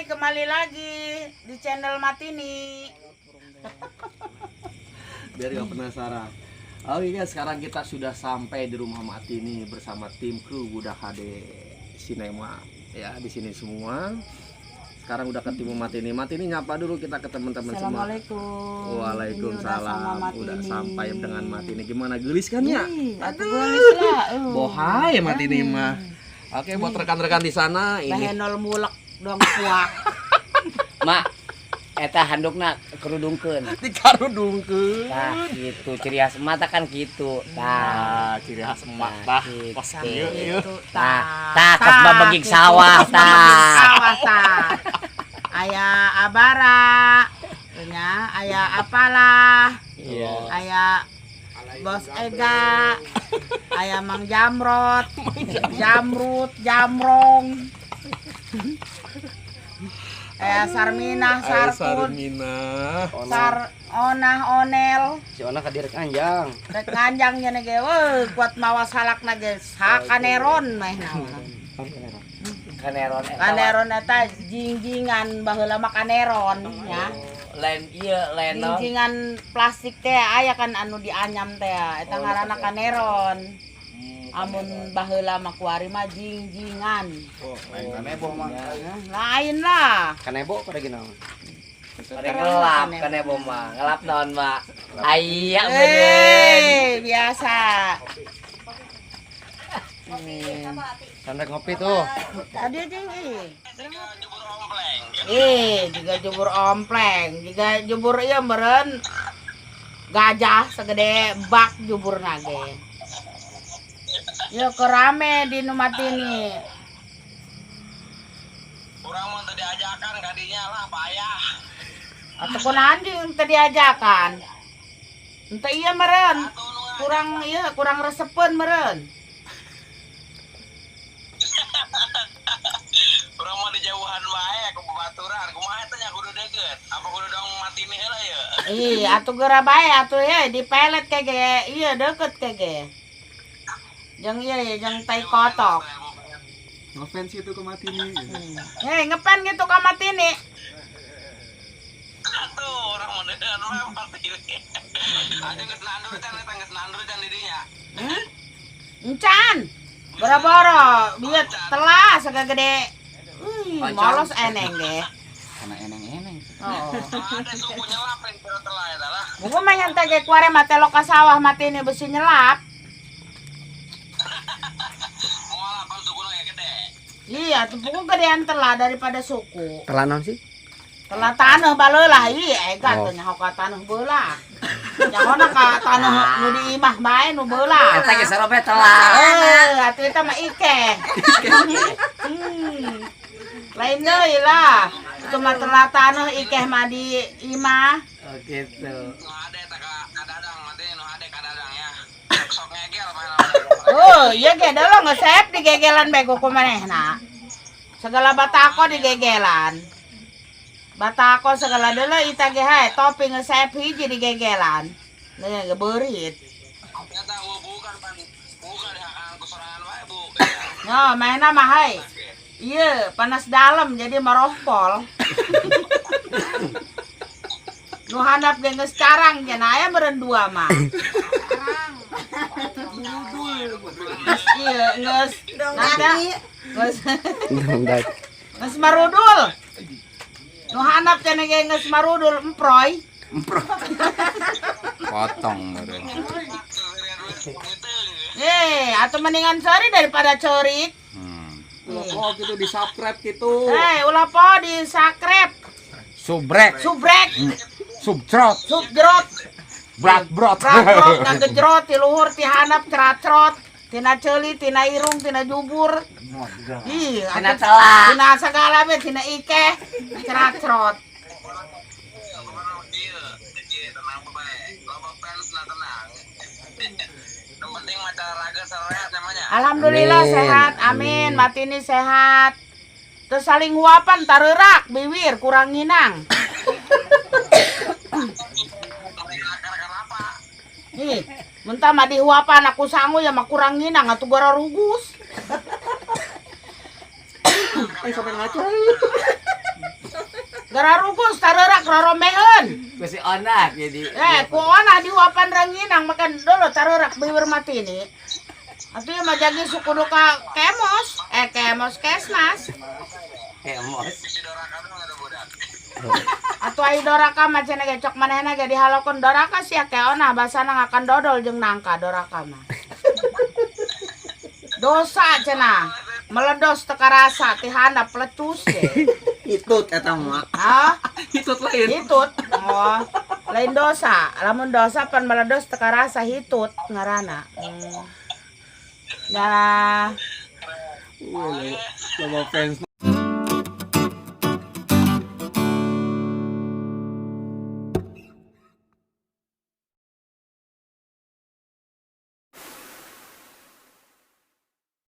Hai, kembali lagi di channel Matini. Biar gak penasaran. Oke guys, sekarang kita sudah sampai di rumah Matini bersama tim kru Budak HD Cinema ya, di sini semua. Sekarang udah ketemu Matini. Matini, nyapa dulu kita ke teman-teman semua. Assalamualaikum. Waalaikumsalam. Ini udah sama Matini. Udah sampai dengan Matini. Gimana, gelis kan ya? Ih, atuh geulis lah. Bohai Matini mah. Oke, buat rekan-rekan di sana ini Bahenol mulek dong puak. Mak, eta handukna kerudungkeun. Dikarudungkeun. Tah, gitu. Ciri khas emak tah kan gitu. Tah. Nah, ciri khas emak Tah, tah. gitu. Kos kieu ieu. Gitu, Tah, tah, kos babegig gitu. sawah, Kos babegig tah. sawah tah. Aya abara, nya aya apalah, aya Bos Ega, aya Mang Jamrot, Jamrut, Jamrong. Aya Sarminah, Ayo Sarkun, Sarminah. Sar Onah Onel. Si Ona ka direk anjang. Rek nganjang nya ge weuh kuat mawa salakna ge sakaneron meh naon. Kaneron eta. Kaneron eta jingjingan, baheula mah kaneron ya. Lain ieu, lain naon? Jingjingan plastik teh aya kan anu dianyam teh, eta ngaranna kaneron. Amun baheula mah kuari mah jingjingan. Oh, lain kanebo mah. Lain lah. Kanebo pada gini. Pada ngelap kanebo mah. Ngelap naon, Mak? Aya bener. Eh, biasa. Nih. Sampai ngopi tuh. Tadi aja ih. Eh, juga jubur ompleng, juga jubur iya meren gajah segede bak jubur nage. Ya kerame di nu Matini. Urang mah teu diajakan kadinya lah, payah. Atau kun anjing teu diajakan. Ente iya meren. Kurang iya, kurang resepeun meren. Urang mah dijauhan bae ku babaturan. Kumaha eta nya, kudu deket? Apa kudu dong Matini heula ya? Ih, atuh geura bae atuh ya dipelet kege. Iya deket kege. Jeung iya ya, jeung tai kotok. Ngefans itu ke Matini gitu. Hei, ngepen gitu ka Matini. Atuh urang mah deukeun wae Matini. Aja geus nandur can eta, geus nandur can di dinya? Hmm? Encan. Boro-boro, bieu telah segede. Wih, molos eneng ge. Karena eneng-eneng. Oh. Ada suku nyelap yang pero telah eta lah. Buku mah nyantai ge kuare mah telok ka sawah Matini besi nyelap. Moal apa suku nu gede. Iya, tuh buku gedean telah daripada suku. Telah naon sih? Telah taneuh baleulah, iya ega Oh. teh nyaho ka taneuh beula. Nyahona ka taneuh nu di imah bae nu beula. Eta geus sarobe telah. Eh, atuh eta mah ike. Lain deui lah. Itu mah telah taneuh, ikeh mah di imah. Oh gitu. Nu hade eta ka kadadang Matini, nu hade kadadang ya. Sok ngegel mah. Oh, iya ge deuleu ngesep digegelan bae ku manehna. Segala batako digegelan. Batako segala deuleu ita ge hae topi ngesep hiji digegelan. Nih ge beurit. Eta bukan pan bukan hak ku sorangan wae, Bu. No, mainna mah hae. Iya, panas dalam jadi marohpol. Nu handap ge geus carang cenah aya meureun dua mah. Geus ieu geus nada geus geus marudul. Nu handap cenah ge geus marudul emproy. Potong meureun. Eh, atau mendingan sori daripada ceurik. Ulah poho gitu di subscribe gitu. Eh, ulah po di subscribe, Subrek, subrek, subtrot, subjrot, brat brot. Ratrot ngagejrot ti luhur ti handap ceracrot, tina ceuli, tina irung, tina jubur. Ih, Tina atuh- telah. tina segala be, tina ikeh, ceracrot. Iya, iya tenang bae. Loba fans na tenang. Yang penting maca raga sehat namanya. Alhamdulillah Amin. sehat, amin. Matini sehat. Terus saling huapan tareurak biwir kurang nginang. Mereka akar kenapa? Ih, mentah mah dihuapan aku sangu ya mah kurang nginang atuh gara rugus. Eh, sampai ngaco. Gararugus tareurak rorombeheun. Ku si Ona jadi. Eh, ku ona dihuapan ranginang makan dulu tareurak bibir mati ini. Atuh ieu mah jagi suku duka kemos, eh kemos kesmas. Kemos. Bisi doraka dong ada budak. Atuh ai doraka mah cenah ge cok manehna ge dihalokeun doraka sia ke ona basana ngakan dodol jeung nangka doraka mah. Dosa cenah. Meledos teu karasa ti handap plecus ge. Hitut eta mah. Hah? Hitut lain. Hitut. Oh, lain dosa. Lamun dosa pan meledos teu karasa hitut ngaranna. Nah, Wah, loba fans.